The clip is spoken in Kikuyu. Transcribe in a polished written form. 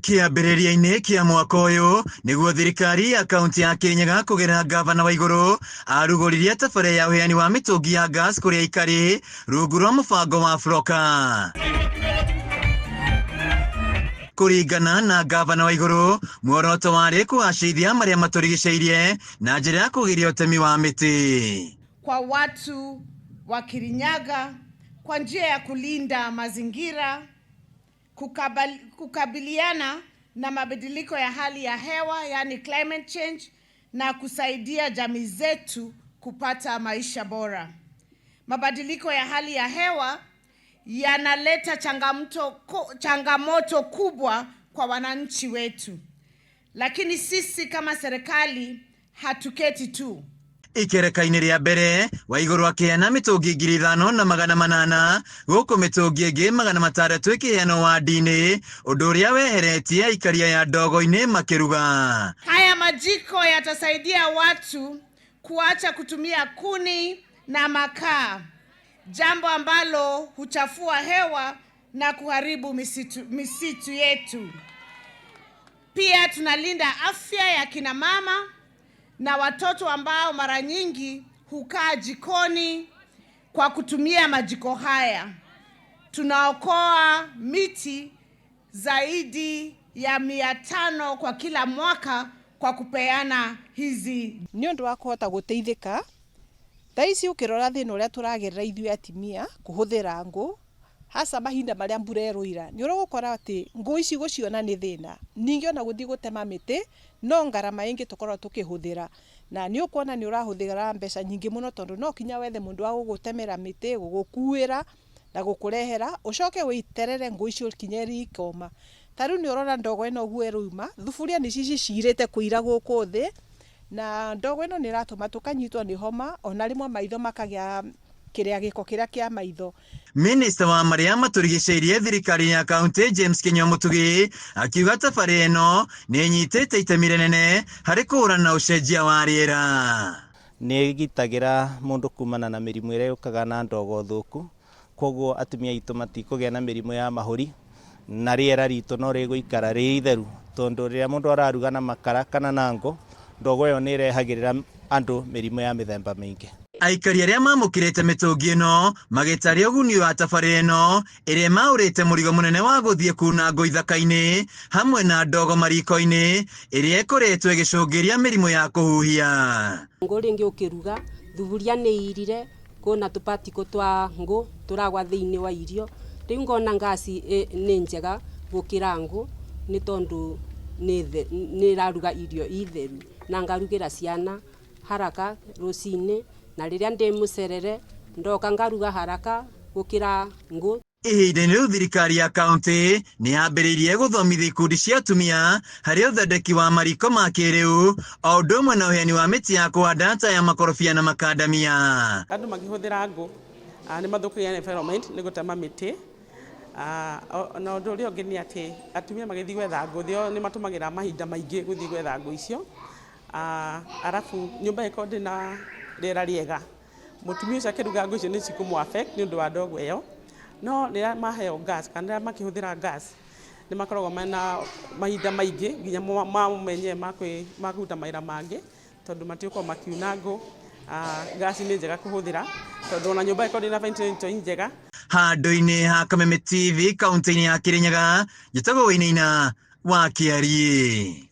Kĩambĩrĩria-inĩ kĩa mwaka ũyũ nĩguo thirikari ya kaunti ya Kirinyaga kũgerera ngavana Waigũrũ arugũririe tabarĩra ya ũheani wa mĩtũngi ya gas kũrĩ aikari rungu rwa mũbango wa Froka. Kũringana na ngavana Waigũrũ, muoroto warĩ kũgacĩrithia marĩa matũrigicĩirie na njĩra ya kũgiria ũtemi wa mĩtĩ. Kwa watu wa Kirinyaga kwa njia ya kulinda mazingira, kukabiliana na mabadiliko ya hali ya hewa, yani climate change, na kusaidia jamii zetu kupata maisha bora. Mabadiliko ya hali ya hewa yanaleta changamoto kubwa kwa wananchi wetu, lakini sisi kama serikali hatuketi tu. Ikereka-inĩ rĩa mbere Waigũrũ akĩheana mĩtũngi 5800 gũkũ mĩtũngi ĩngĩ 600 ĩkĩheanwo wandi-inĩ, ũndũ ũrĩa weheretie aikari aya ndogo-inĩ makĩruga. Haya majiko yatasaidia watu kuacha kutumia kuni na makaa, jambo ambalo huchafua hewa na kuharibu misitu yetu. Pia tunalinda afya ya kina mama na watoto ambao mara nyingi hukaa jikoni kwa kutumia majiko haya. Tunaokoa miti zaidi ya 500 kwa kila mwaka kwa kupeana hizi. Nĩ ũndũ wa kũhota gũteithĩka thaa ici ũkĩrora thĩna ũrĩa tũragerera ithuĩ atumia kũhũthĩra ngũ, hasa mahinda marĩa mbura ĩrũira, nĩ ũgũkora atĩ ngũ ici gũciona nĩ thĩna. Ningĩ ona gũthiĩ gũtema mĩtĩ no ngarama ĩngĩ tũkoragwo tũkĩhũthĩra, na nĩ ũkuona nĩ ũrahũthĩra mbeca nyingĩ mũno, tondũ no kinya wethe mũndũ wa gũgũtemera mĩtĩ, gũgũkuĩra na gũkũrehera, ũcoke wĩiterere ngũ icio kinya ikoma. Ta rĩu nĩ ũrona ndogo ĩno ũguo ĩrauma, thuburia nĩ ici cicirĩte kũira gũkũ thĩ, na ndogo ĩno nĩ ĩratũma tũkanyitwo nĩ homa, ona rĩmwe maitho makagĩa kĩrĩa gĩko kĩrĩa kĩa maitho. Minista wa marĩa matũrigicĩirie thirikari ya kaunti James Kinyua Mutugi akiuga tabarĩra ĩno nĩ ĩnyitĩte itemi rĩnene harĩ kũhũrana na ũcenjia wa rĩera. Nĩ ĩgitagĩra mũndũ kumana na mĩrimũ ĩrĩa yũkaga na ndogo thũku, koguo atumia aitũ matikũgĩa na mĩrimũ ya mahũri, na rĩera ritũ no rĩgũikara rĩ itheru, tondũ rĩrĩa mũndũ araruga na makara kana na ngũ, ndogo ĩyo nĩ ĩrehagĩrĩra andũ mĩrimũ ya mĩthemba mĩingĩ. Aikari arĩa mamũkĩrĩte mĩtũngi ĩno magĩtaria ũguni wa tabarĩra ĩno ĩrĩa ĩmaũrĩte mũrigo mũnene wa gũthiĩ kuna ngũ ithaka-inĩ hamwe na ndogo mariko-inĩ ĩrĩa ĩkoretwo ĩgĩcũngĩria mĩrimũ ya kũhuhia. Ngũ rĩngĩ ũkĩruga thuburia nĩ irire kwĩna tũpatiko twa ngũ tũragwa thĩinĩ wa irio, rĩu ngona ngasi nĩ njega gũkĩra ngũ nĩ tondũ nĩ ĩraruga irio itheru na ngarugĩra ciana haraka rũcinĩ, na rĩrĩa ndĩ mũcerere ndoka ngaruga haraka gũkĩra ngũ. Ihinda-inĩ rĩu thirikari ya kaunti nĩ yambĩrĩirie gũthomithia ikundi cia atumia harĩ ũthondeki wa mariko ma kĩrĩu o ũndũ ũmwe na ũheani wa mĩtĩ ya kũhanda ta ya makorobia na makandamia. Andũ makĩhũthĩra ngũ nĩ mathũkagia environment nĩ gũtema mĩtĩ. Na ũndũ ũrĩa ũngĩ nĩ atĩ atumia magĩthiĩ gwetha ngũ nĩ matũmagĩra mahinda maingĩ gũthiĩ gwetha ngũ icio. Arabu nyũmba ĩkorwo ndĩ na rĩera rĩega, mũtumia ũcio akĩruga ngũ icio nĩ cikũmũ affect nĩ ũndũ wa ndogo ĩyo. No rĩrĩa maheo gas kana rĩrĩa makĩhũthĩra gas nĩ makoragwo mena mahinda maingĩ nginya mao menyewe ma kũruta mawĩra mangĩ, tondũ matigũkorwo makiuna ngũ. Gas nĩ njega kũhũthĩra tondũ ona nyũmba ĩkorwo ndĩna ventilation njega. Handũ-inĩ ha Kameme TV kaunti-inĩ ya Kirinyaga, njĩtagwo Wainaina wa Kĩariĩ.